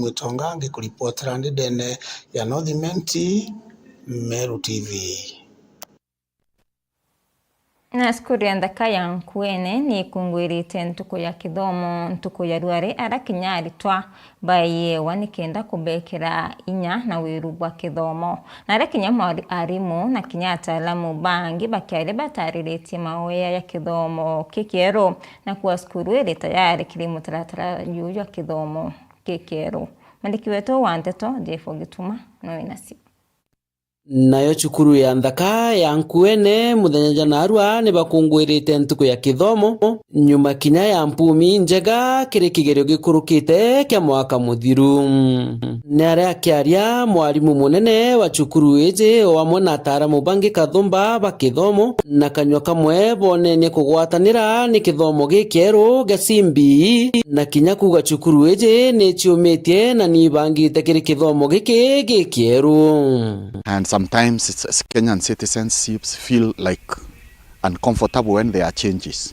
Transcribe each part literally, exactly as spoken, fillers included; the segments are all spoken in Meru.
Mwitonga ngikuripotera ndi ndene ya North Imenti, Meru T V. Na cukuru ya nthaka ya Nkuene ni ikungwirite ntuku ya kithomo, ntuku ya ruari, ara kinya aritwa baewa nikenda kubekera inya na wiru bwa kithomo. Na ara kinya mwari-, arimu na kinya ataalamu bangi bakiaria batariritie maoya ya kithomo kikieru, na kuwa cukuru iri tayari kiri mutaratara juu jwa kithomo kikieru. Mwandiki wetu wa nteto, Jeff Gituma, no wina cio. Nayo cukuru ya nthaka ya Nkuene muthenya jwa narua ni bakungwirite ntuku ya kithomo, nyuma kinya ya mpumi njega kiri kigerio gikurukite kia mwaka muthiru. Ni aria akiaria mwarimu munene wa cukuru iji o amwe na ataaramu bangi kathumba ba kithomo, na kanyua kamwe bonenie kugwatanira ni kithomo gikieru gia C B E, na kinya kuuga cukuru iji ni ciumitie na ni ibangite kiri kithomo giki gikieru. And sometimes it's, Kenyan citizens feel like uncomfortable when there are changes.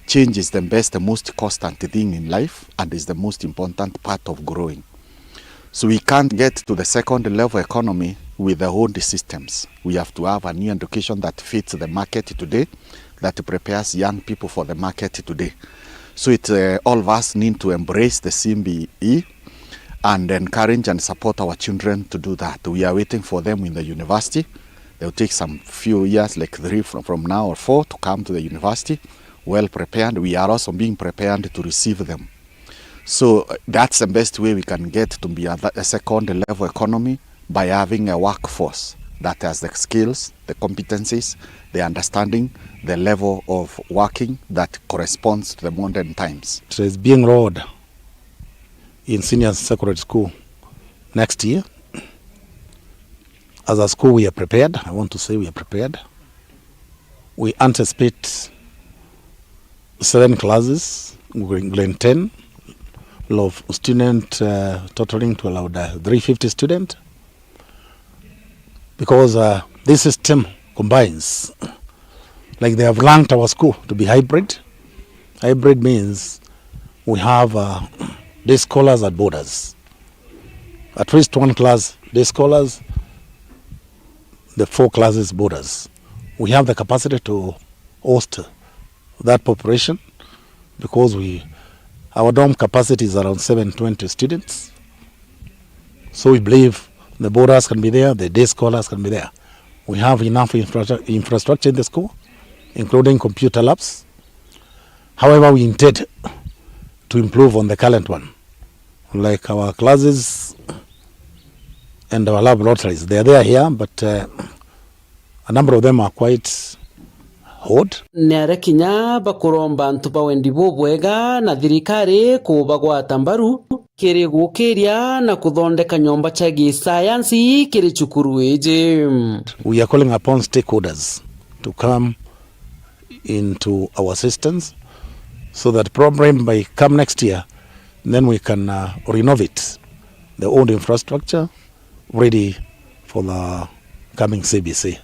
Change is the best, the most constant thing in life and is the most important part of growing. So we can't get to the second level economy with the old systems. We have to have a new education that fits the market today, that prepares young people for the market today. So it, uh, all of us need to embrace the C B E and encourage and support our children to do that. We are waiting for them in the university. They'll take some few years, like three from, from now or four, to come to the university well prepared. We are also being prepared to receive them. So, uh, that's the best way we can get to be a, a second level economy, by having a workforce that has the skills, the competencies, the understanding, the level of working that corresponds to the modern times. It is being rolled in senior secondary school next year. As a school, we are prepared. I want to say we are prepared. We anticipate seven classes, grade ten, of student, uh, totaling to about, uh, three fifty student, because, uh, this system combines, like, they have ranked our school to be hybrid. Hybrid means we have, uh, day scholars at borders, at least one class day scholars, the four classes borders. We have the capacity to host that population because we, our dorm capacity is around seven twenty students. So we believe the borders can be there, the day scholars can be there. We have enough infrastru-, infrastructure in the school, including computer labs. However, we intend to improve on the current one. Like our classes and our laboratories, they are there here, but, uh, a number of them are quite old. Ni aria kinya bakuromba antu ba wendi bubwega na thirikari kubagwata mbaru kiri gukiria na kuthondeka nyomba cia gisayansi kiri cukuru iji. We are calling upon stakeholders to come into our assistance so that probably by come next year, then we can, uh, renovate the old infrastructure ready for the coming C B C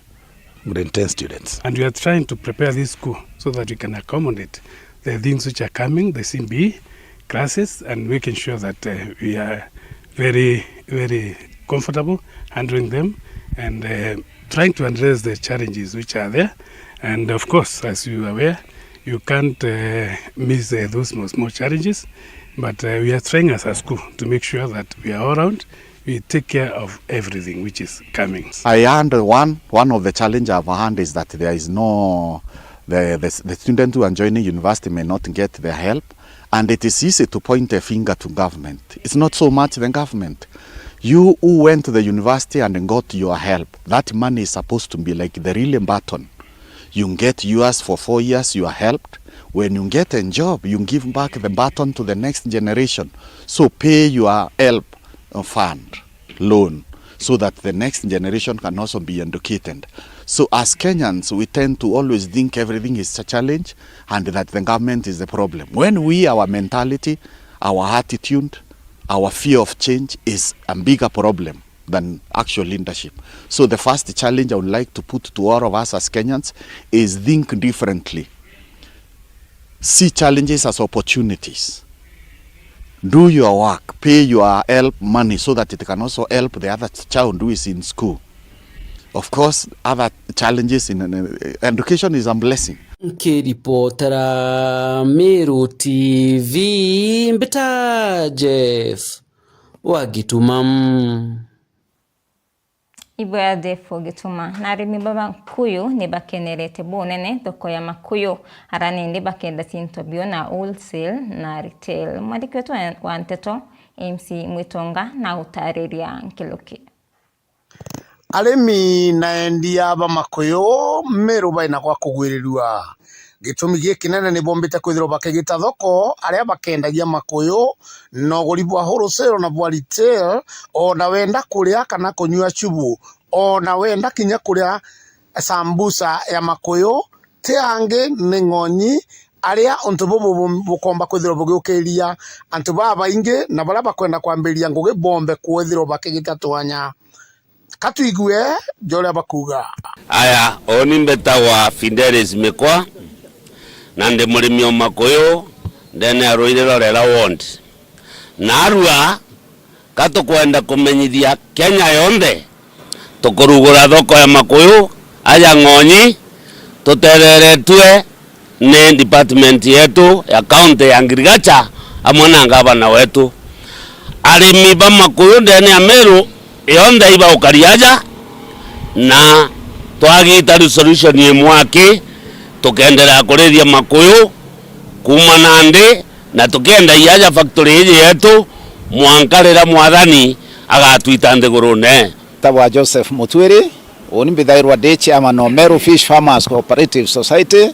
grade ten students. And we are trying to prepare this school so that we can accommodate the things which are coming, the C B E classes, and making sure that, uh, we are very, very comfortable handling them and, uh, trying to address the challenges which are there. And of course, as you are aware, you can't, uh, miss, uh, those small, small challenges. But, uh, we are trying as a school to make sure that we are all around, we take care of everything which is coming. I had one, one of the challenge I've had is that there is no, the, the, the students who are joining university may not get their help. And it is easy to point a finger to government. It's not so much the government. You who went to the university and got your help, that money is supposed to be like the relay baton. You get yours for four years, you are helped. When you get a job, you give back the baton to the next generation. So pay your help, uh, fund, loan, so that the next generation can also be educated. So as Kenyans, we tend to always think everything is a challenge and that the government is the problem. When we, our mentality, our attitude, our fear of change is a bigger problem than actual leadership. So the first challenge I would like to put to all of us as Kenyans is think differently. See challenges as opportunities. Do your work, pay your help money so that it can also help the other ch-, child who is in school. Of course, other challenges in, in, education is a blessing. Nkiripotera Meru T V, mbita Jeff wa Gituma. Ibwea Jeff Gituma. Na arimi ba Makuyu ni bakenerete bunene thoko ya Makuyu, ara nindi bakenda cinto bio na wholesale na retail. Mwandiki wetu wa, wa nteto, M C Mwitonga, na utariria nkiruki. Arimi na endia ba Makuyu Meru baina gwa kugwirirua. Gitumi gikinene ni bombite kwithirwa bakigita thoko aria bakendagia Makuyu, na uguri bwa wholesale na bwa retail, o na wenda kuria kana kunyua chubu, o na wenda kinya kuria sambusa ya Makuyu, ti angi ni ng'onyi, aria untu bubu bu-, bukomba kwithirwa bugiukiria antu babaingi, na baria bakwenda kwambiriria ngugi bombe kwithirwa bakigita twanya. Ka twigue joria bakuuga. Aya, uni mbetagwa Fidelis Mikwa, na ndi murimi o Makuyu, ndene ya Ruiri Rorera ward. Narua, ka tukwenda kumenyithia Kenya yonthe, tukurugura thoko ya Makuyu, aja Ng'onyi, tutereretue ni department yetu ya county ya agriculture amwe na ngavana wetu. Arimi ba Makuyu ndene ya Meru yonthe ibaukari aja, na twagita resolution imwe aki, tukenderea kurithia Makuyu kuuma nandi, na tukendagia aja factory iji yetu mwanka riria Mwathani agatwita nthigurune. Tagwa Joseph Mutwiri, uni mbithairwa ndi chairman o Meru Fish Farmers Cooperative Society,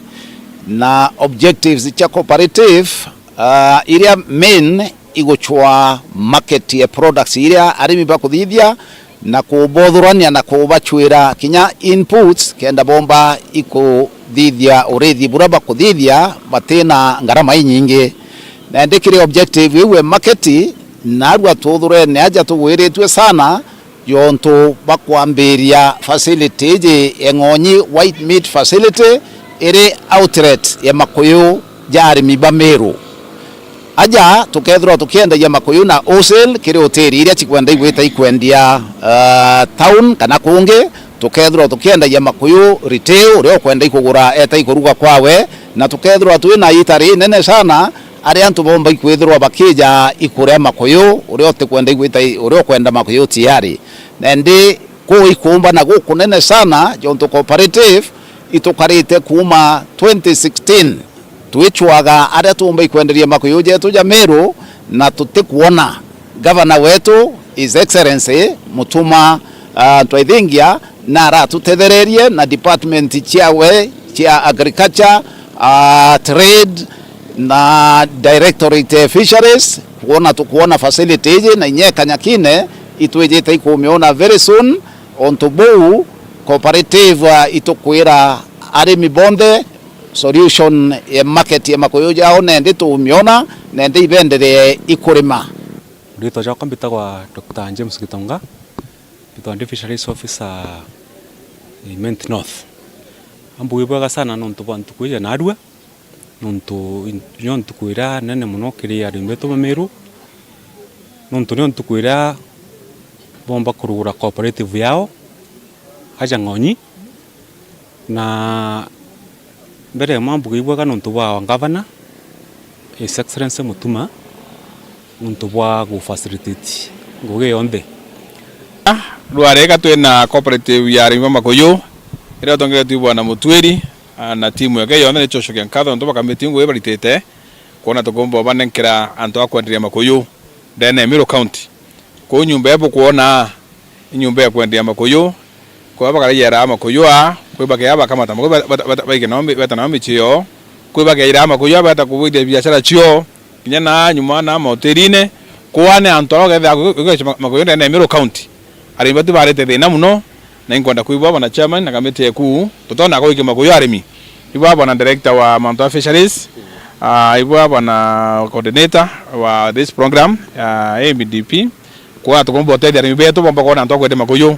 na objectives cia cooperative, ah, iria main igucwa market ya products iria arimi bakuthithia, na kubothurania na kubacwira kinya inputs, kenda bomba ikuthithia urithi buria bakuthithia batina ngarama inyingi. Na indi kiri objective iu e market, narua tuthurene aja tugwiritue sana, jontu bakwambiria facility iji ya Ng'onyi White Meat Facility iri outlet ya makuyu ja arimi ba Meru. Aja tukethirwa tukiendagia makuyu na wholesale kiri hoteli iria cikwenda igwita ikwendia, ah, town kana kungi, tukethirwa tukiendagia makuyu retail, uria ukwenda ikugura eta ikuruga kwawe, na tukethirwa twina itari inene sana, aria antu bomba ikwithirwa bakija ikuria makuyu, uria utikwenda igwita i-, uria ukwenda makuyu tiari. Na indi kuu ikuumbana gukunene sana, jontu cooperative itukarite kuuma twenty sixteen, twicwaga aria tuumba ikwenderia makuyu jetu ja Meru, na tutikwona gavana wetu, His Excellency Mutuma, ah, Ntwaithingia, na aratutethererie na department ciawe cia agriculture, ah, trade na directorate ya fisheries, kwona tukwona facility iji na inya ikanyakine itwijite ikumiona very soon. Ontu buu cooperative, ah, itukwira arimi bonthe solution ya market ya makuyu jao nendi tumiona, nendi ibenderee ikurima. Ritwa jakwa mbitagwa Doctor James Gitonga, mbitagwa ndi fisheries officer Imenti North. Ambugi bwega sana nontu bwa ntuku iji narua, nontu in-, nio ntuku iria nene mono kiri arimi betu ba Meru, nontu nio ntuku iria bomba kurugura cooperative yao aja Ng'onyi. Na mbere ya mambuga ibwega nontu bwa ngavana, His Excellency Mutuma, nontu bwa gu facilitate ngugi yonthe. Rwarega twina cooperative ya arimi ba makuyu, iria utongeretue bwana Mutwiri, ah, na timu yake yonthe, nicocokia nkatho nontu bwa kamiti ngugi baritite, kwona tukumba banenkera antu a kwenderia makuyu ndene ya Meru County. Kuu nyumba iria bukwona, i nyumba ya kwendia makuyu. Kwa bakaragia makuyu aa, kwi bakeya bakamata makuyu ba-, ba-, ba-, baike nao mi-, beta nao micii yoo. Kwi bakeira makuyu aa, beta kubwithia biashara cio. Kinya na nyuma na mahotelini, kwa ni antu aria ukethira ku-, ku-, ma-, makuyu ndene ya Meru County. Arimi batu barite thina mono, na inkwenda kwibwa bwana chairman na kamiti yeku, tutona kuikia makuyu arimi. Ibwa bwana director wa mantu ya fisheries, ah, ibwa bwana coordinator wa this program ya A M D P. Kwa tukumba utethia arimi betu bomba kwona antu a kwendia makuyu.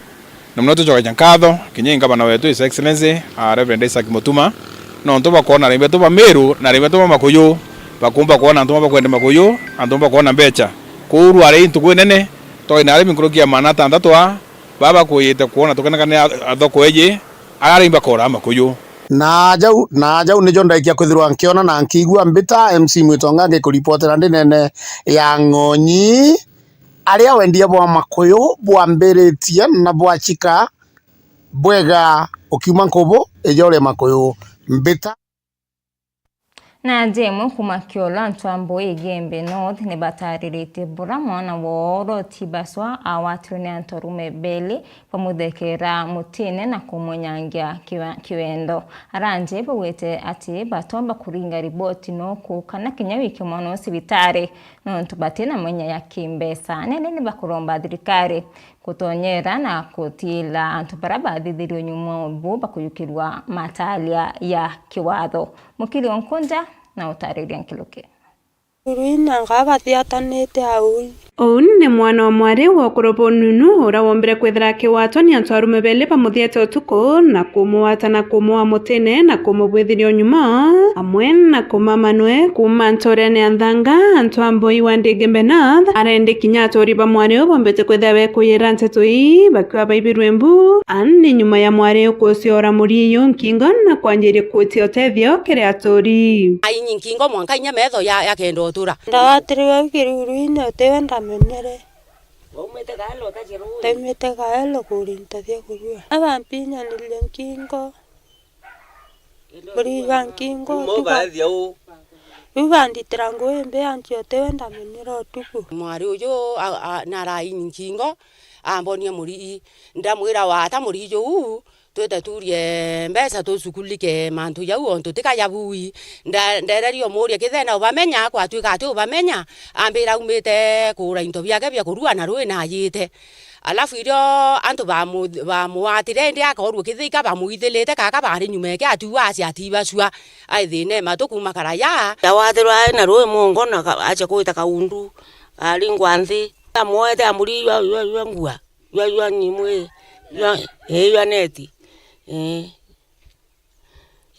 Na mono tucokagia nkatho kinya i ngavana wetu, His Excellency, ah, Reverend Isaac Mutuma, nontu bwa kwona arimi betu ba Meru na arimi betu ba makuyu Bakumba kwona antu bamwe bakwenda makuyu, antu bamwe bakwona mbecha. Kuu rwari ntuku inene, twari na arimi nkuruki ya maana atantatu aa, baba bakuyite kwona tukenekane a, a thoko iji, arimi bakora makuyu. Na jau, na jau nijo ndaikia kwithirwa nkiona na nkiigua mbita M C Mwitonga ngikuripotera ndinene ya Ng'onyi. Aria wendia bwa makuyu bwambiritie na bwachika bwega ukiuma nkubu ijo uria makuyu mbita. Na Jemu kuma Kiolo, antu a Mbui Igembe North ni batariritie bura mwana woo Roti Baswa awatirwe ni antu arume beli bamuthekera mutine na kumunyangia kiwa-, kiwendo. Aranje baugite ati batomba kuringa riboti noku kana kinya wike mwana uu cibitari, nontu batina menya ya kimbesa. Nene ni bakuromba thirikari gutonyera na gutiila antu baria bathithirio nyuma bu bakuyukirwa matalia ya kiwatho. Mukiri Onkonja na utariria nkiruki. Ruina nga bathiatanite au. Uu ni mwana wa mwari wa ukuru bununu uria wombire kwithira akiwatwa ni antu arume beli bamuthiete utuku na kumuwata na kumuwa mutine na kumubwithiria nyuma, amwe na kumamanwe kuuma nturene ya Nthanga, antu a Mbui wa Ndigembe North, arendi kinya aturi ba mwari uu bombite kwithira bekuyira nteto ii bakiwa baibirwe mbu, ani nyuma ya mwari uu kuciora muriiyu nkingo na kwanjiria kutia utethio kiri aturi. Ainyi nkingo mwanka inya metho ya, yakenda utura. Ndawatirirwe au kiruruine utiwe ndamenyere. Ndaumite Kaelo kuri ntathia kurua. Abampinyaniririe nkingo. Muriiga nkingo. Riu banditira ngui mbi anti utiwe ndamenyera utuku. Mwari uju a, a, naraini nkingo, ambonia murii. Ndamwira, wata murii juu, twite turie mbeca tucukulike mantu jau, ontu ti kaja bui. Nda-, ndereria umuria kithena ubamenya, kwatuika ati ubamenya, ambira aumite kugura into biake bia kurua na rui najite. Alafu irio antu bamu-, bamuwatire, indi akoorua kithika bamuithilite, kaka bari nyuma eke atiua acia atibacua, aithine matu kuuma karaya. Ndawathirwa ai na rui mungo na ka-, acha kwita kaundu, aringwa nthi. Amwoete amuri yua, yua, yua ngua, yua, yua nyimwi, yua, ii, yua neti. Ii.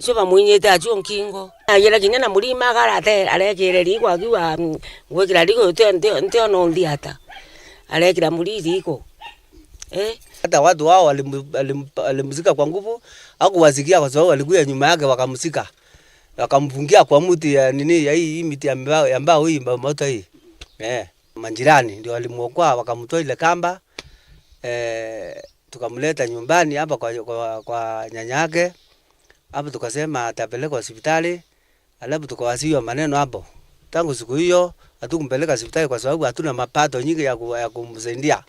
Icio bamwinyite acio nkingo. Agira kinya na murima agarate, arekire riko akiuga, mm, ngwikira riko, nti-, nti-, ntiona unthi ata. Arekira muri riko. Eh? Hata watu wao walim-, walim-, walimzika kwa nguvu, hakuwasikia kwa sababu walikuja nyuma yake wakamzika. Wakamfungia kwa mti ya nini, ya hii, hii miti ya mbao, ya mbao hii, mbao moto hii. Eh, majirani ndio walimwokoa, wakamtoa ile kamba. Eh, tukamleta nyumbani hapa kwa, kwa, kwa nyanya yake. Hapo tukasema atapelekwa hospitali, alafu tukawasiliana maneno hapo. Tangu siku hiyo, hatukumpeleka hospitali kwa sababu hatuna mapato nyingi ya ku-, ya kumsaidia.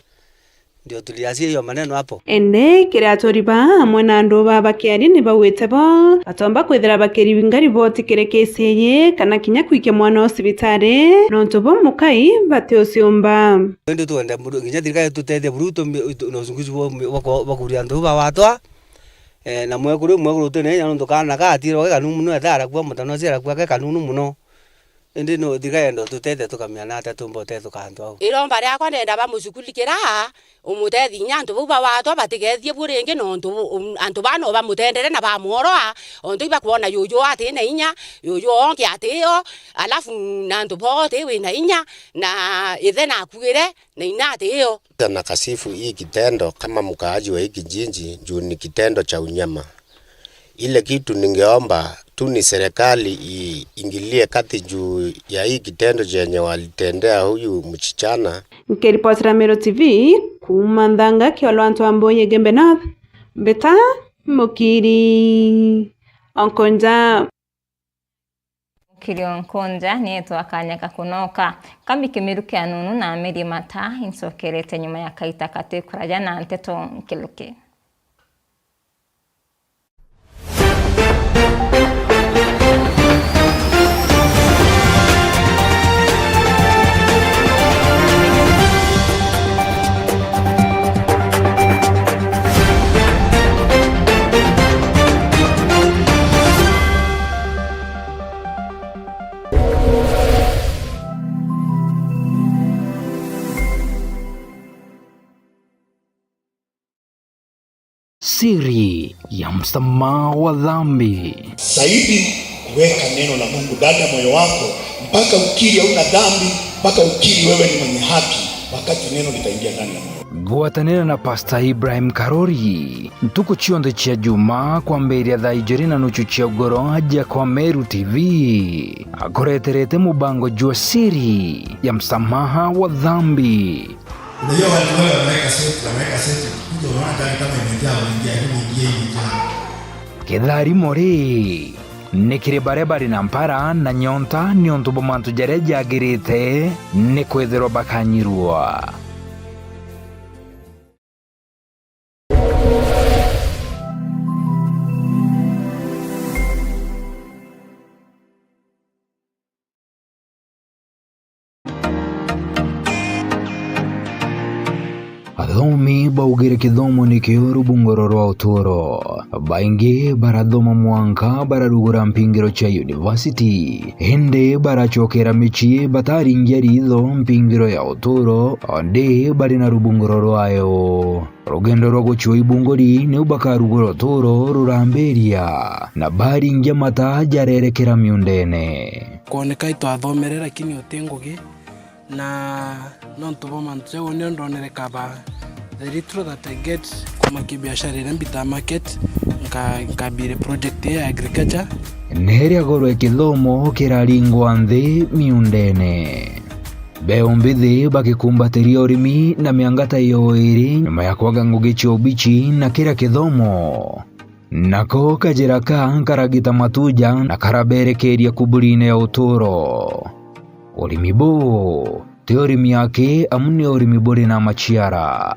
Ndio tulianzia hiyo maneno hapo. Indi kiri aturi ba amwe na andu ba bakiari ni baugite bo batomba kwithira bakiriringa riboti kiri K C A kana kinya kwikia mwana o cibitari, nontu bo mukai bati uciumba. Indi twende buru, kinya thirikari tutethie buru tu, tu, na uchunguzi bwa, bwa, bwa kuria antu bawatwa. Eh, na mwekuru, mwekuru utene inya nontu kaana ka atire ke kanunu muno, ethara kwa mutano aciara kwa ke kanunu muno. Indi no thirikari yenda tutethie tukamenya na atia tumba utethuka antu au. Iromba riakwa ndenda bamucukulikira, umutethi inya antu bau bawatwa batigethie bu ringi, nontu bu, um, antu baa no bamutendere na bamworoa, ontu ibakwona yuju ati na inya, yuju onke ati o, alafu na antu bote wina inya, na ithe nakuire, na ina ati o. Na kasifu hii kitendo kama mkaaji wa hii kijiji juu ni kitendo cha unyama. Ile kitu ningeomba tu ni serikali iingilie kati juu ya hii kitendo chenye walitendea huyu msichana. Nkiripotera Meru T V, kuuma Nthanga, Kiolo, antu a Mbui Igembe North, Mbita Mukiri Onkonja. Mukiri Onkonja nietwa kanya ka kunoka. Kambi kimiru kia nunu na miri mata incokerete nyuma ya kaita kati kuraja na nteto nkiluki. Siri ya msamaha wa dhambi. Zaidi Weka neno la Mungu ndani ya moyo wako, mpaka ukiri hauna dhambi, mpaka ukiri wewe ni mwenye haki, wakati neno litaingia ndani ya moyo. Ngwatanira na Pastor Ibrahim Karori, ntuku cionthe cia Juma, kwambiria thaa ijiri na nuchu cia ugoro, aja kwa Meru T V, akureterete mubango jwa siri ya msamaha wa dhambi. Unajua watu wale wameweka seti, wameweka seti, kuja unaona gari kama imejaa, wanaingia, hebu niingie hivi jana. Kitharimo ri, ni kiri baria bari na mpara na nyonta niuntu bwa mantu jaria jagirite, ni kwithirwa bakanyirua. Athomi baugire kithomo nikio rubungoro rwa uturo. Baingi barathoma mwanka bararugura mpingiro cia university, indi baracokera micii bataringia ritho mpingiro ya uturo, ondi bari na rubungoro rwayo. Rugendo rwa gucua ibunguri niu bakarugura uturo rurambiria, na baringia mata jarerekera miundene. Kwoneka itwathomere, lakini uti ngugi, na nontu bwa mantu jau nio ndonere kaba the little that I get kuma kibiashara iria mbitaa market, nka-, nkambire project ya agriculture. Neria gorwe kithomo kiraringwa nthi miundene. Mbeu mbithi bakikumbatiria urimi na miangata iyo iri, nyuma ya kwaga ngugi cia ubichi na kiria kithomo. Nako kajira ka karagita matuja na karaberekeria kuburiine ya uturo. Urimi buu ti urimi aki, amu ni urimi buri na maciara.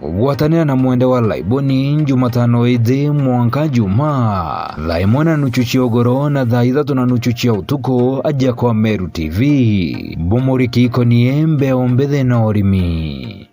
Gwatanira na mwende wa Laiboni Jumatano iji mwanka Juma, thaa imwe na nuchu cia ugoro na thaa ithatu na nuchu cia utuku, aja kwa Meru T V, bumuriki ikonie mbeu mbithi na urimi.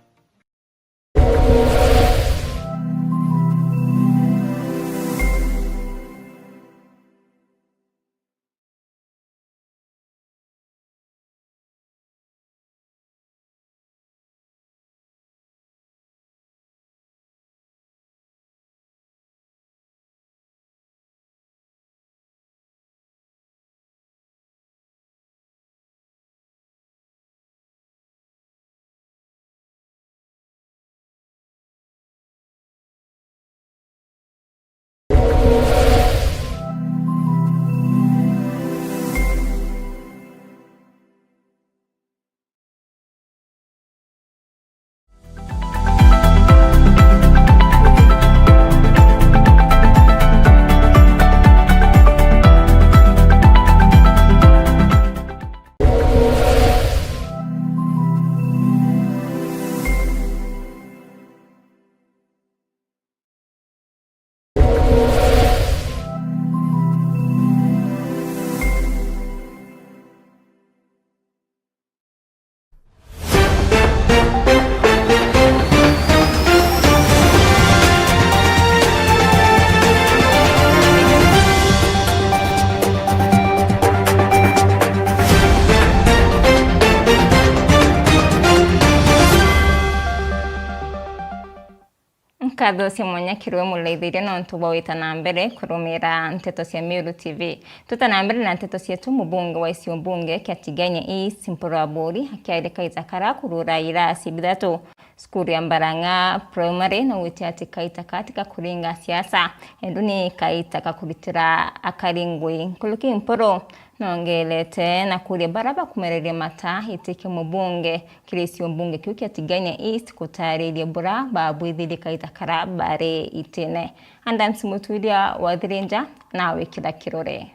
Nkatho cia mwanya kiri we muraithiria nontu bwa gwita na mbere kurumira nteto cia Meru T V. Twita na mbere na nteto cietu, mubunge wa gicigo mbunge kia Tigania East, Mpuru Aburi, akiaria kaita kara kurura irasi bithatu cukuru ya Mbarang'a Primary, na gwitia ati kaita kati ka kuringa siasa, indi ni kaita ka kuritira akari ngui. Nkuruki Mpuru nongerete na kuria bara bakumereria mata itike mubunge kiri gicigo mbunge kiu kia Tigania East kutariria bura babwithirie kaita kara bari itine. Adams Muturia wa Thirinja na wikira kirore.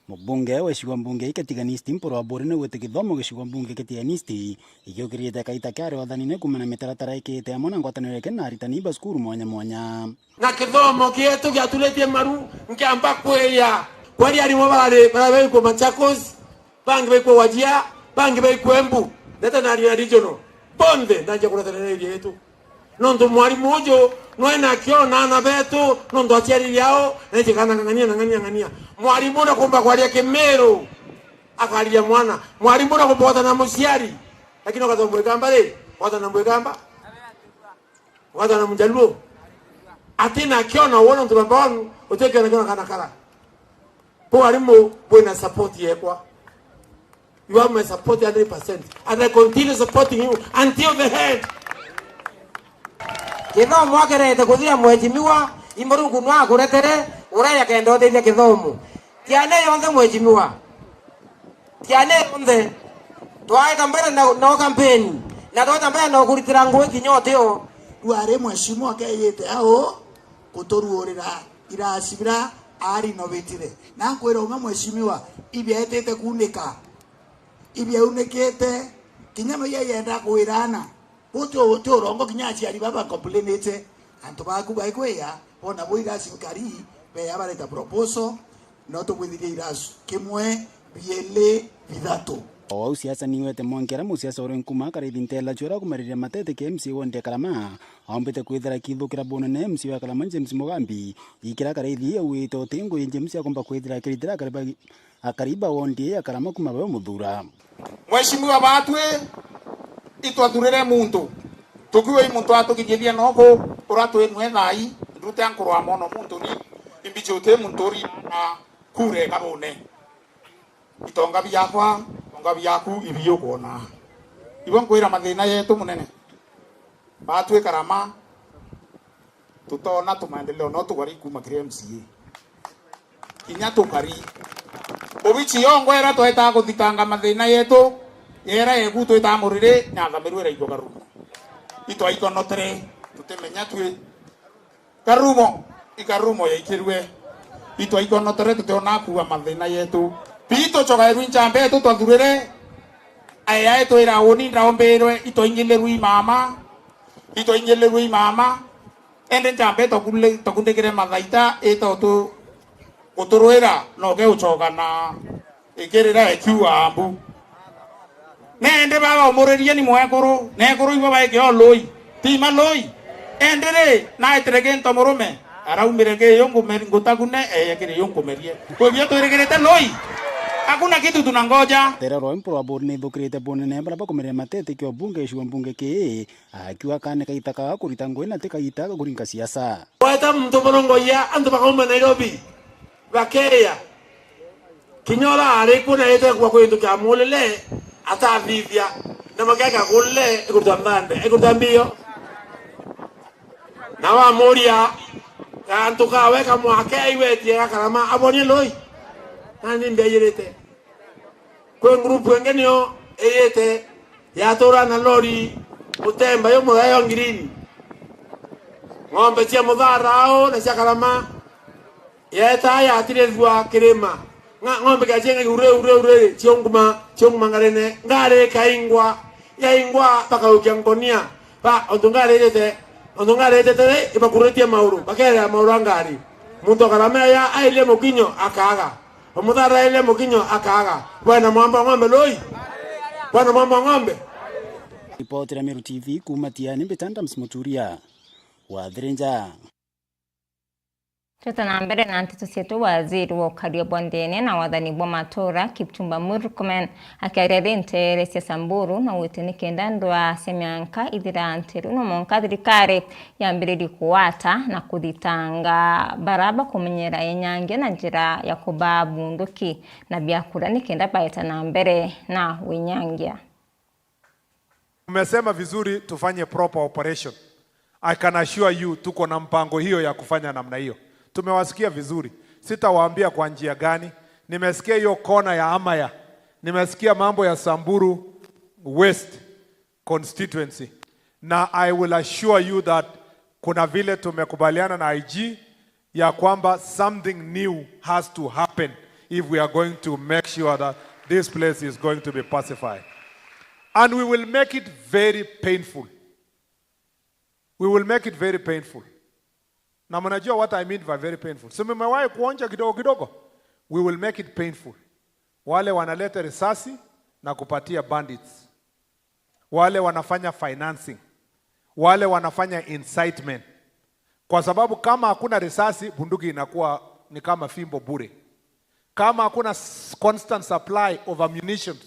Mubunge wa gicigo mbunge kia Tigania East, Mpuru Aburi, ni gwite kithomo gicigo mbunge kia Tigania East igiukirite kaita karia wathanine kuumana na mitaratara ikite amwe na ngwataniro ikite na aritani ba cukuru mwanya mwanya. Na kithomo gietu giaturitie maru, nkiamba kwiria, kwari arimu barari, barari baikwo Machakos, bangi baikwo Wajir, bangi baikwo Embu, ndete na aria regional, bonthe ndanjia kureterera area yetu. Nontu mwarimu uju, nwe na akiona aana betu, nontu aciarire ao, na iji kana ng'ang'ania na ng'ania ng'ania. Mwarimu nakumba kwaria Kimiru, akariria mwana. Mwarimu nakumba gwatana na muciari, lakini ugathoma Mwikamba ri, gwatana na Mwikamba. Gwatana na Mjaluo. Atina akiona uona ntu baba wanu, utikiona kiona kana kara. Bo arimu, bwina support yekwa. You have my support hundred percent. And I continue supporting you until the end. Kithomo akerete kuthira, mheshimiwa, i Murungu nwakuretere, ureja kenda uthithia kithomo. Tiane yonthe, mheshimiwa. Tiane yonthe. Twaeta mbere na, na kampeni. Na twaeta mbere na kuritira ngui kinya utio. Riu ari mheshimiwa akeyite au kuturuurira irasi bira ari no bitire. Na nkwira umwe, mheshimiwa, ibietite kuunika. Ibiaunikite, kinya no yenda kwirana. Buti uti urongo kinya aciari baba complainite. Antu baku baikwiya, bona bo irasi nkari, beya bareta proposal, no tubwithirie irasu kimwe, bieli, bithatu. O au siasa niwete mwankera musiasa uri nkuma akaraithi ntela chwera kumariria matete ki M C A wonde Karama, aumbite kwithira kithukira bunene M C A wa Karama James Mugambi, ikira karaithi auite uti ngui James akomba kwithira akiritira akariba, akariba wondi ya Karama kuma bawe muthura. Mheshimiwa batwi, itwathurire muntu. Tukiwa i muntu atukinyithia noku, ura twinwe thai, ndute ankurwa mono muntu ni, imbichuti muntu uri na kure kabune. Itonga biakwa, itonga biaku, ibi ukwona. Ibo nkwira mathina yetu munene. Batwi Karama, tutona tumaendeleo no tukari kuma kiri M C A. Kinya tukari. Ubichi yongwera tweta kuthitanga mathina yetu, yera yeku twita muriri, na thamirwira igwa karumo. Itwaikonotere, tutimenya twi. Karumo, ikarumo yaikirue. Itwaikonotere tutiona kuua mathina yetu. Pi tucogairwe nchambe yetu twathurire. Aya itwira uni ndaombirwe itwaingilirwe i mama. Itwaingilirwe i mama. Ende nchambe twakundikire mathaita ita utu guturwira noke ucoga na ikirira ekiuga mbu. Nende baba umuririe ni mwekuru, nekuru ibo baike o lui. Ti ma lui. Ende ri, naetire kinto murume, araumire ki yu ngume-, ngutagune, eye kiri yu nkumerie. Kwibio twirigirite lui. Hakuna kitu tunangoja. Tere rwa mpurwa buri ni thukirite bunene bara bakumerera matete kio bunge icua mbunge ki, akiuga kane kaita kaga kurita ngui na ti kaita ga kuringa siasa. Weta muntu murongoia antu bakauma Nairobi, bakeya. Kinya ura ari kuo na ite kwa kwintu kia mulile, atathithia, na makeka kulile, ikuruta mbande, ikuruta mbio. Na wamuria, antu kawe kamwake aigwetie gakarama, abonie lui. Nani mbiayirite. Kwi ngurupu ingi nio iyite yatura na lori mutemba yo murayo ngirini. Ng'ombe cia muthara au na cia karama. Yeta yatirithua kirima. Nga-, ng'ombe gacienga ure, ure, ure, cionguma, cionguma ngarene. Ngari kaingwa, yaingwa bakaukia nkonia. Ba, ontu ngari ijete, ontu ngari ijete ri, ibakuritie mauru, bakerea mauru a ngari. Muntu akarama ya airie mukinyo, akaga. Omuthara airie mukinyo, akaga. Bwana mwamba ng'ombe lui. Bwana mwamba ng'ombe. Ripoti ya Meru T V kuma Tiani, mbita Adams Muturia. Wathirinja. Twita na mbere na nteto cietu, waziri wa ukaria bwa nthene na wathani bwa matura, Kipchumba Murkomen, akiaria ri nteere cia Samburu, na gwite ni kenda ndwaa cia mianka ithira nteru, no mwanka thirikari yambiririe kugwata na kuthitanga bara bakumenyera inyangia na njira ya kubaa bunduki na biakura ni kenda baeta na mbere na winyangia. Umesema vizuri, tufanye proper operation. I can assure you, tuko na mpango hiyo ya kufanya namna hiyo. Tumewasikia vizuri. Sitawaambia kwa njia gani. Nimesikia hiyo kona ya Amaya. Nimesikia mambo ya Samburu West constituency. Na I will assure you that kuna vile tumekubaliana na I G ya kwamba something new has to happen if we are going to make sure that this place is going to be pacified. And we will make it very painful. We will make it very painful. Na mnajua what I mean by very painful. Si mmewahi kuonja kidogo kidogo? We will make it painful. Wale wanaleta risasi na kupatia bandits. Wale wanafanya financing, wale wanafanya incitement. Kwa sababu kama hakuna risasi, bunduki inakuwa ni kama fimbo bure. Kama hakuna s-, constant supply of ammunition,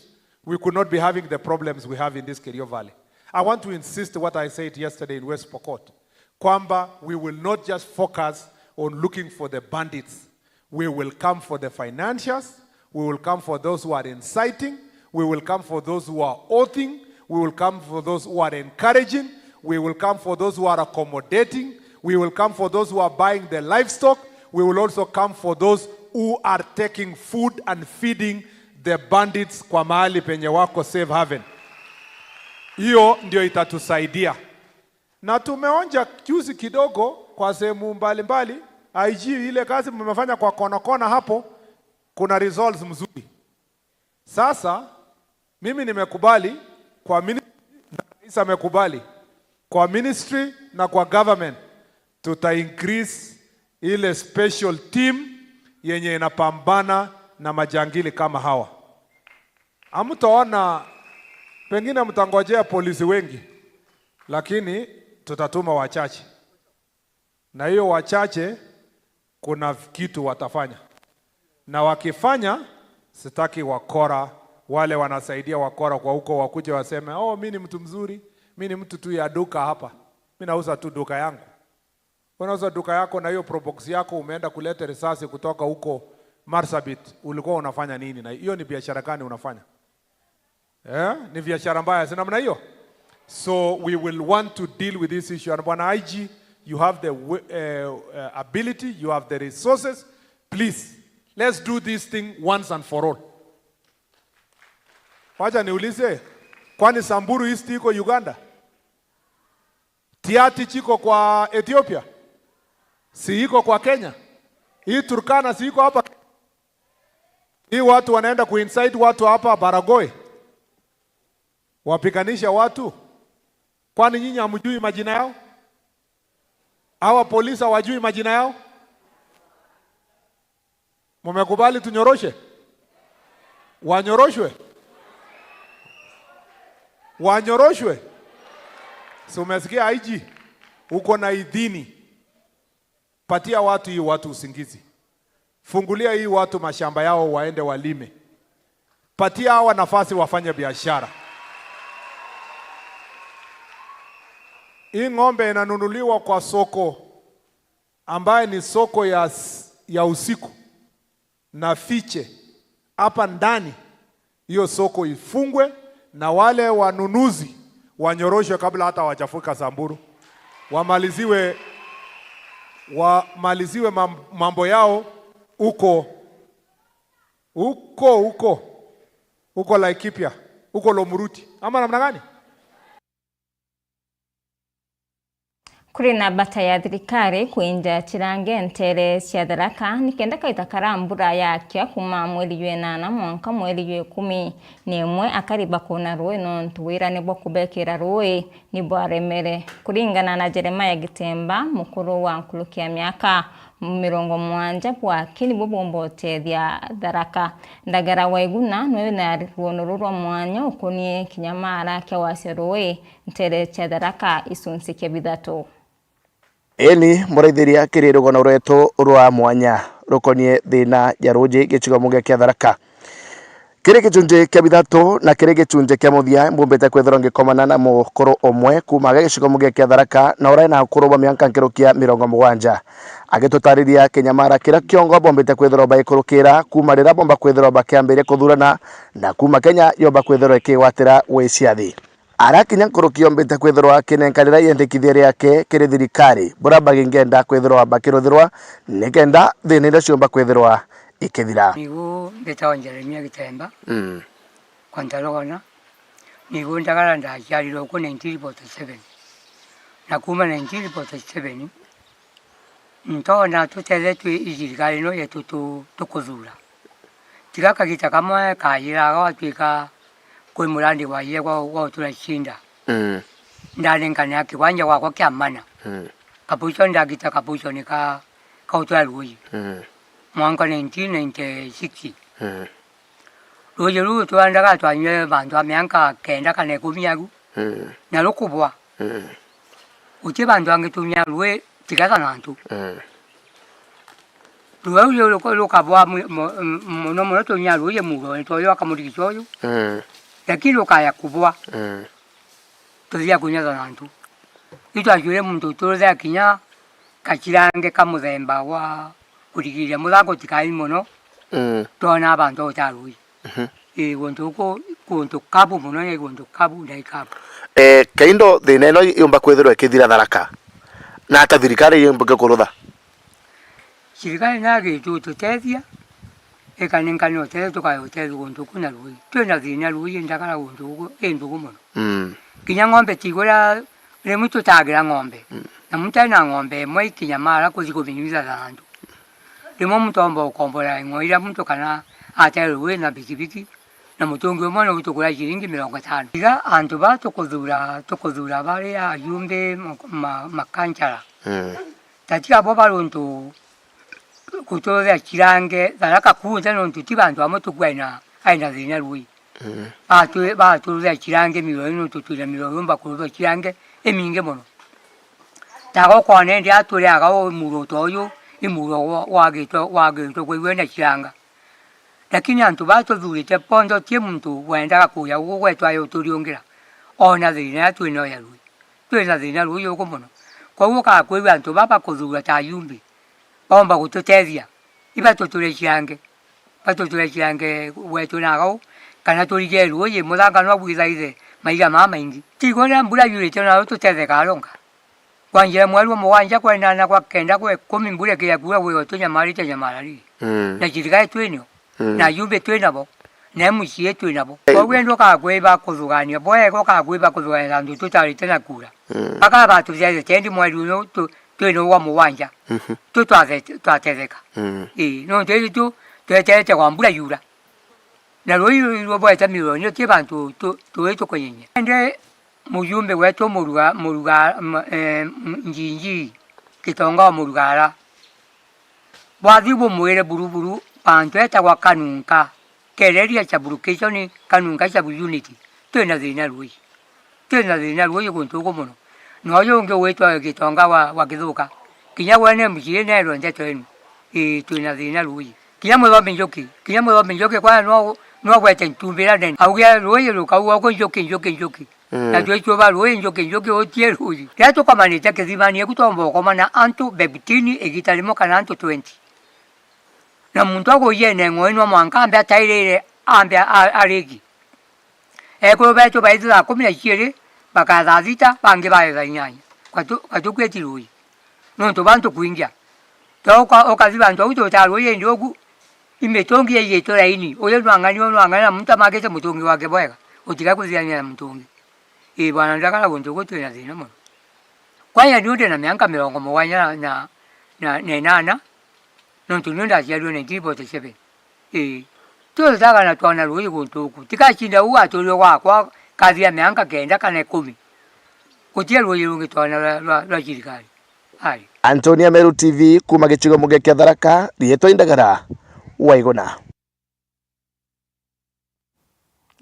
we could not be having the problems we have in this Kerio Valley. I want to insist what I said yesterday in West Pokot, kwamba we will not just focus on looking for the bandits. We will come for the financiers. We will come for those who are inciting. We will come for those who are oathing. We will come for those who are encouraging. We will come for those who are accommodating. We will come for those who are buying the livestock. We will also come for those who are taking food and feeding the bandits kwa mahali penye wako safe haven. Hiyo ndio itatusaidia. Na tumeonja juzi kidogo kwa sehemu mbalimbali, I G, ile kazi mmefanya kwa kona kona hapo, kuna results mzuri. Sasa mimi nimekubali kwa ministry, na rais amekubali kwa ministry na kwa government, tuta increase ile special team yenye inapambana na majangili kama hawa. Hamtaona, pengine mtangojea polisi wengi, lakini tutatuma wachache, na hiyo wachache kuna kitu watafanya, na wakifanya, sitaki wakora, wale wanasaidia wakora kwa huko, wakuje waseme, "Oh, mi ni mtu mzuri, mi ni mtu tu ya duka hapa, mi nauza tu duka yangu." Unauza duka yako na hiyo Probox yako, umeenda kuleta risasi kutoka huko Marsabit, ulikuwa unafanya nini? Na hiyo ni biashara gani unafanya? Eh? Ni biashara mbaya, si namna hiyo? So we will want to deal with this issue. And Bwana I G, you have the w- eh, eh, ability, you have the resources. Please, let's do this thing once and for all. Wacha niulize, kwani Samburu East iko Uganda? Tiaty chiko kwa Ethiopia? Si iko kwa Kenya? Hii Turkana si iko hapa? Hii watu wanaenda kuincite watu hapa Baragoi, wapiganisha watu. Kwani nyinyi hamjui majina yao? Hawa polisi hawajui majina yao? Mumekubali tunyoroshe? Wanyoroshwe? Wanyoroshwe? Si umesikia I G? Uko na idhini. Patia watu hii watu usingizi. Fungulia hii watu mashamba yao waende walime. Patia hawa nafasi wafanye biashara. Hii ng'ombe inanunuliwa kwa soko ambaye ni soko ya, s- ya usiku na fiche hapa ndani, hiyo soko ifungwe na wale wanunuzi wanyoroshwe kabla hata hawajafika Samburu, wamaliziwe wamaliziwe mam- mambo yao huko huko huko huko Laikipia, huko Lomuruti, ama namna gani? Kuri na bata ya thirikari kwinja chirange ntere cia Tharaka nikenda kaita kara mbura yakia kuma mweri jwa inana mwanka mweri jwa ikumi na imwe akari bakona rui nontu wirane bwa kubekira rui ni bwaremere. Kuringana na Jeremiah Gitemba, mukuru wa nkuruki ya miaka mirongo mwanja bwaki nibo bumba utethia Tharaka. Ndagara wa Iguna nwe na rwono rurwa mwanya ukonie kinyamara kia wasia rui ntere cia Tharaka icunci kia bithatu. Eni, muraithiria kiri rugono rwetu rwa mwanya rukonie thina ya ruji gicigo muge kia Tharaka. Kiri gicunji kia bithatu na kiri gicunji kia muthia, mbumbite kwithirwa ngikomana na mukuru umwe kuuma aga gicigo muge kia Tharaka, na urai na ukuru bwa mianka nkirukia mirongo mugwanja. Agitutariria kinyamara kiria kiongo bombite kwithirwa baikurukira kuuma riria bomba kwithirwa bakiambiria kuthurana, na kuuma Kenya yomba kwithirwa ikigwatira wiciathi. Arakinya nkuruki yombite kwithirwa akinenkanira iendekithia riake kiri thirikari, buria bangi ngenda kwithirwa bakiruthirwa nikenda thina iria ciumba kwithirwa ikithira. Nigu mbitagwa Jeremia Gitemba, mm. Kwa Ntarogona. Nigu ndagara ndaciarirwe ku nineteen forty-seven. Na kuma nineteen forty-seven, Ntona tutethetue i thirikari ino yetu tu- tukuthura. Tiga kagita kamwe kajiraga gwatuika kwi murandi waire gwa gwa utura cinda. Mm. Ndanenkanira kiwanja gwakwa kia mana. Mm. Kapuco ndagita kapuco ni ka ka utura ruuji. Mm. Mwanka nineteen ninety-six. Mm. Ruuji ruu twandaga twanywe bantu a mianka kenda kana ikumi agu. Mm. Na rukubwa. Mm. Guti bantu bangi tunya rui tiga thanantu. Mm. Rui ruu ruko- rukabwa mu- mu- muno muno tunya rui muuro ni twoyo akamurigita uyu. Mm. Lakini rukaya kubwa. Mm. Tuthia kunya thanantu. Itwajwire muntu turuthea kinya kachirange ka muthemba wa Kurigirira muthango tikai mono, Mm. twona abantu utarui. Mhm. Ii, guntu guku, guntu kabu mono, ni guntu kabu, ndai kabu. Eh, Kaindo, thina ino yumba kwithirwa ikithira Tharaka, na ata thirikari yumba kurutha? Thirikari nagi tu tutethia, ikaninkane utethia, tukae utethia guntu ku na rui. Twina thina rui, ndakara guntu guku, i nthuku mono. Mm. Kinya ng'ombe tigura, rimwe tutagira ng'ombe. Mm. Na muntu ena ng'ombe imwe ikinya mara kuthi kuminyuitha thandu. Rimwe muntu omba ukombora ing'o iria muntu kana atere rui na bikibiki, na mutungi umwe ni utugura ciringi mirongo itano. Iga antu ba tukuthura, tukuthura bari ajumbe ma-, ma-, makanchara. Mm. Tatiga bo bari untu gututhia cirange, Tharaka kunthe nontu ti bantu amwe tuku aina, aina thina rui. Mm. Batu-, batuthia cirange mirori nontu twina mirori umba kuthia cirange imingi mono. Tago kone ndi aturiaga u muro ta uyu, i muro wa-, wagitwe, wagitwe kwigua na ciranga. Lakini antu baa tuthurite bonthe, uti muntu wendaga kuja guku gwetu aja uturiungira. Ona thina iria twina ya rui. Twina thina rui uku mono. Koguo ukaga kwigua antu baa bakuthura ta ajumbe, baumba gututethia. Ibatuture ciange. Batuture ciange gwetu na gau, kana turige rui, muthanga no bwithaithe maiga maa maingi. Tigwa riria mbura yurite nayo tutetheka aronga. Kwa njira mweri wa mugwanja, kwa inana, kwa kenda, kwa ikumi, mbura ikiya kuura, gwigo tunyamarite nyamara riri. Mm. Na thirikari twinio. Mm. Na ajumbe twinabo. Na M C A twinabo. Eh. Koguo indi ukaga kwiba kuthugania. Bwega ukaga kwiba kuthugania thandu tutarite na kura. Mm. Bakaba tuthethete indi mweri uyu tu-, twina wa mugwanja. Mhm. Tu twathe-, twatetheka. Mm. Ii, nontu indi tu tweterete kwa mbura yura. Na rui rwobwete mironi, ti bantu tu-, tui tukunyinyia. Indi mujumbe wetu Muruga-, Muruga-, m-, eh, m-, Njinji, Gitonga wa Murugara, bwathi bumwire buruburu, bantu etagwa Kanunka, kereria sub-location, Kanunka sub-unit, twina thina rui. Twina thina rui guntu guku mono. Na uyu ungi ugwitwa Gitonga wa, wa Githuka, kinya we ni M C A nerwe ndeto inu. Ii, twina thina rui. Kinya Muthomi Njuki, kinya Muthomi Njuki kwaya no, no gwete ntumbira nene. Auge rui rukauga uku Njuki, Njuki, Njuki. Mm. Na twichuba rui Njuki, Njuki utie rui. Riria tukomanite kithimani, eku twomba ukomana antu fifteen igita rimwe kana antu twenty. Na muntu agujene ng'oi no mwanka ambe atairire, ambe a-, ariki. Ekuru betu baitha thaa kumi na ciiri, bakaa thaa thita, bangi bae thaa inyanya. Katu-, katukweti rui. Nontu bantu kwingia. Tauka, ukathi bantu au tutaa rui indi ugu, imitungi yaiyitwe raini. Uyu nwang'ani, uyu nwang'ani, na muntu amagite mutungi wake bwega. Utiga kuthithania na mutungi. Ii bwana, ndakara guntu guku twina thina mono. Kwanja niu ndina mianka mirongo mugwanja na, na, na, na inana, nontu niu ndaciarirwe nineteen forty-seven. Ii. Tuthaga na twana rui guntu guku. Tigacinda uu aturire gwakwa, kathia mianka kenda kana ikumi. Guti rui rungi twana rwa, rwa, rwa thirikari. Ari. Antonia Meru T V, kuuma gicigo muge kia Tharaka, rietwa Indagara, Waiguna.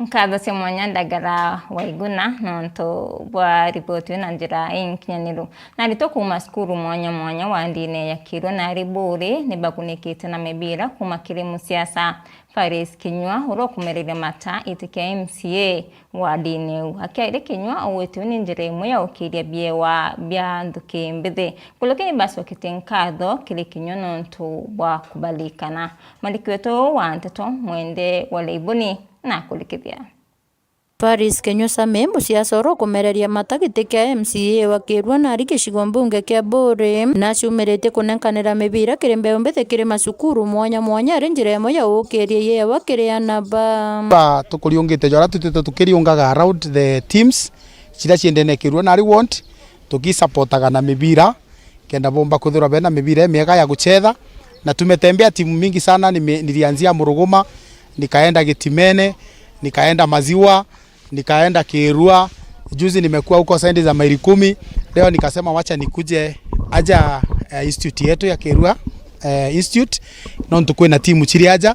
Nkatho cia mwanya Ndagara Waiguna nontu bwa riboti na njira inkinyaniru. Na aritwa kuuma cukuru mwanya mwanya wa ndini ya Kirwa na Ariburi ni bakunikite na mibira kuuma kiri musiasa Faris Kinyua, uria ukumereria mata giti kia M C A wa ndini iu. Akiaria Kinyua, ugwitiwe ni njira imwe ya ukiria biewa bia nthuki mbithi. Nkuruki ni bacoketie nkatho kiri Kinyua nontu bwa kubalikana. Mwandiki wetu wa nteto Mwende wa Leibuni na kurikithia. Faris Kinyua Same, musiasa uria ukumereria mata giti kia M C A wa Kirwa na ari gicigo mbunge kia Buuri, naciumiritie kunenkanira mibira kiri mbeu mbithi kiri macukuru mwanya mwanya, ari njira imwe ya ukiria yewa kiri ana ba. Ba tukuriungite jora tutite tukiriungaga around the teams ciria ciendene Kirwa na ari ward, tukisupportaga na mibira. Kenda bomba kwithirwa bena mibira imiega ya guchetha, na tumetembea timu mingi sana. Nime-, nilianzia Muruguma, nikaenda Gitimene, nikaenda Maziwa, nikaenda Kirua. Juzi nimekuwa huko side za Maili Kumi. Leo nikasema wacha nikuje aja, eh, institute yetu ya Kirua, eh, institute. Nontu kwina timu chiri aja.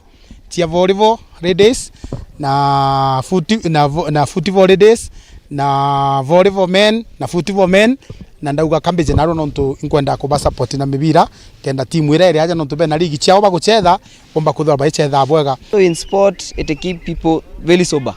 Cia volleyball ladies na foot-, na vo-, na football ladies na volleyball men na football men, na ndauga Cambridge naro nontu inkwenda kuba support na mibira, kenda timu iria iri aja nontu bena ligi ciao baguchetha, bomba kwithirwa baichethaa bwega. So in sport, it keep people very sober.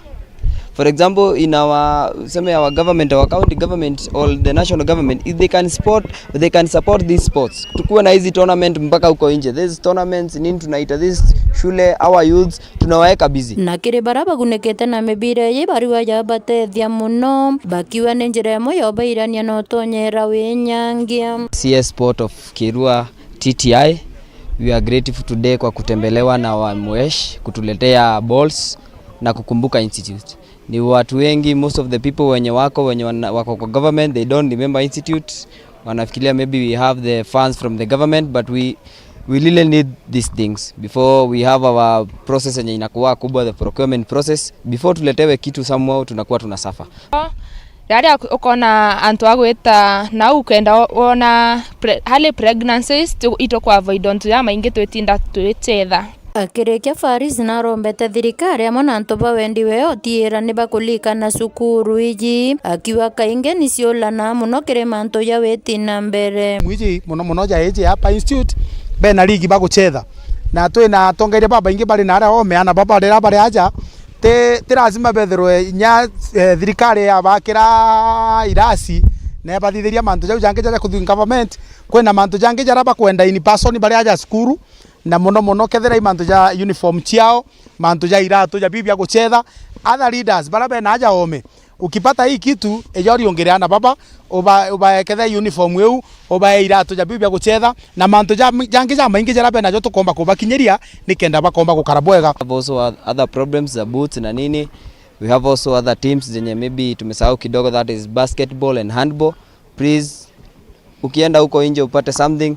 For example, in our, tuseme, our government, our county government or the national government, if they can support, they can support these sports. Tukuwe na hizi tournament mpaka huko nje. These tournaments, nini tunaita, this shule, our youths, tunawaeka busy. Na kiri baria bagunikite na mibira iji, barua yabatethia muno, bakiuga ni njira imwe ya ubairania na utonyera winyangia. C S Sport of Kirua T T I, we are grateful today kwa kutembelewa na wa Mwesh, kutuletea balls na kukumbuka institute. Ni watu wengi, most of the people wenye wako, wenye wana-, wako kwa government, they don't remember institute. Wanafikiria maybe we have the funds from the government, but we, we really need these things before we have our process yenye inakuwa kubwa, the procurement process. Before tuletewe kitu somehow, tunakuwa tuna suffer. Riria ukona antu a gwita nau ukenda wona pre-, early pregnancies, tu-, ituku avoid ontu jamaingi twitinda twichetha. Akirikia, Faris narombete thirikari amwe na antu ba wendi weo utiira ni bakulikana cukuru iji, akiuga kaingi ni ciulanaa muno kiri mantu ja witi na mbere. Mwiji muno muno ja iji ya Pine Institute, bena ligi baguchetha. Na twina atongeria babaingi bari na aria oome, ana baba riria bari aja, ti, ti lazima bethirwe inya, eh, thirikari yabakira irasi na yabathithiria mantu jau jangi jaria kuthii government. Kwina mantu jangi jaria bakwenda in person bari aja cukuru, na muno muno kethira i mantu ja uniform ciao, mantu ja iratu ja biu bia guchetha. Other leaders baria bena aja oome, ukipata hii kitu, ijori ungiria ana baba, uba-, ubaekethe uniform iu, ubae iratu ja biu bia guchetha, na mantu ja, jangi jamaingi jaria benajo tukomba kubakinyiria nikenda bakomba gukara bwega. Have also oth-, other problems za boots na nini. We have also other teams zenye maybe tumesahau kidogo, that is basketball and handball. Please, ukienda huko nje upate something,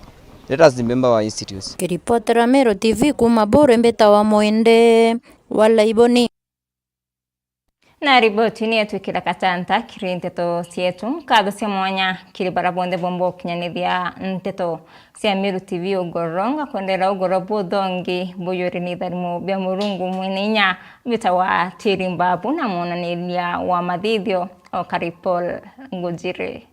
let us remember our institutes. Kiripotera Meru T V kuuma Buru, mbitawa Mwende wa Laiboni. Na riboti ni yetwikira katanta kiri nteto cietu. Nkatho cia mwanya kiri bara bonthe bomba ukinyanithia nteto cia Meru T V ugoro. Ngakwendera ugoro buthongi buyuri ni itharimo bia Murungu mwene inya, mbitawa Tiri Mbabu na mwonaniria wa mathithio o Kari Paul Ngujiri.